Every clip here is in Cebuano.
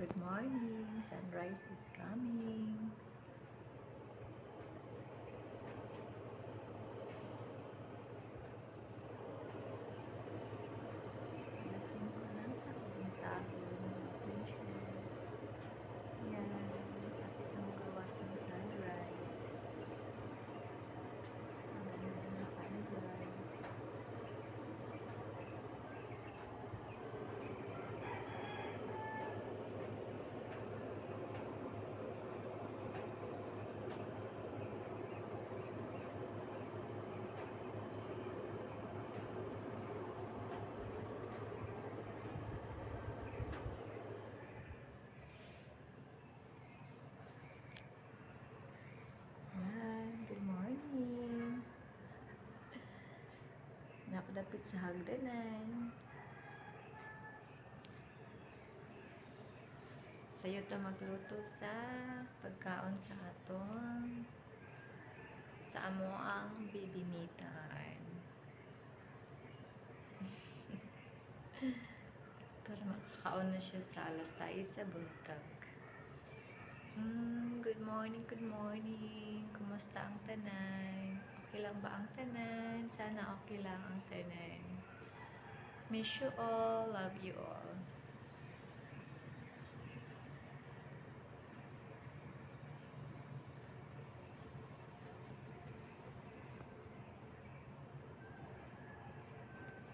Good morning. Sunrise is coming. Alas 5 na sa kabuntagon, mga friendship. Yan. Kapit na magawas ng sunrise. Ang ganda ng sunrise. Yan. Good morning. Nakadapit sa hagdanan. Sayo ta magluto sa pagkaon sa atong sa amo ang bibinitan. Para makakaon na siya sa alas 6 sa buntag. Good morning, good morning. Kumusta ang tanan? Okay lang ba ang tanan? Sana okay lang ang tanan. Miss you all. Love you all.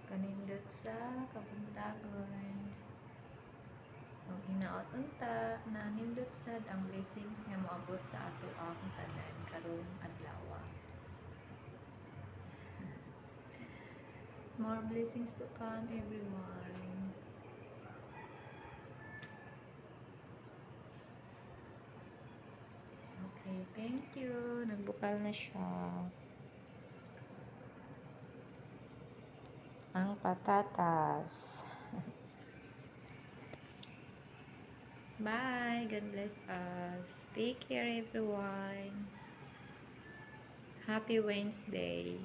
Kanindot sa kabuntagon. Og hinaot unta na nindot sad ang blessings nga moabot sa ato ang tanan karong adlaw. More blessings to come, everyone. Okay, thank you. Nagbukal na siya. Ang patatas. Bye. God bless us. Take care, everyone. Happy Wednesday.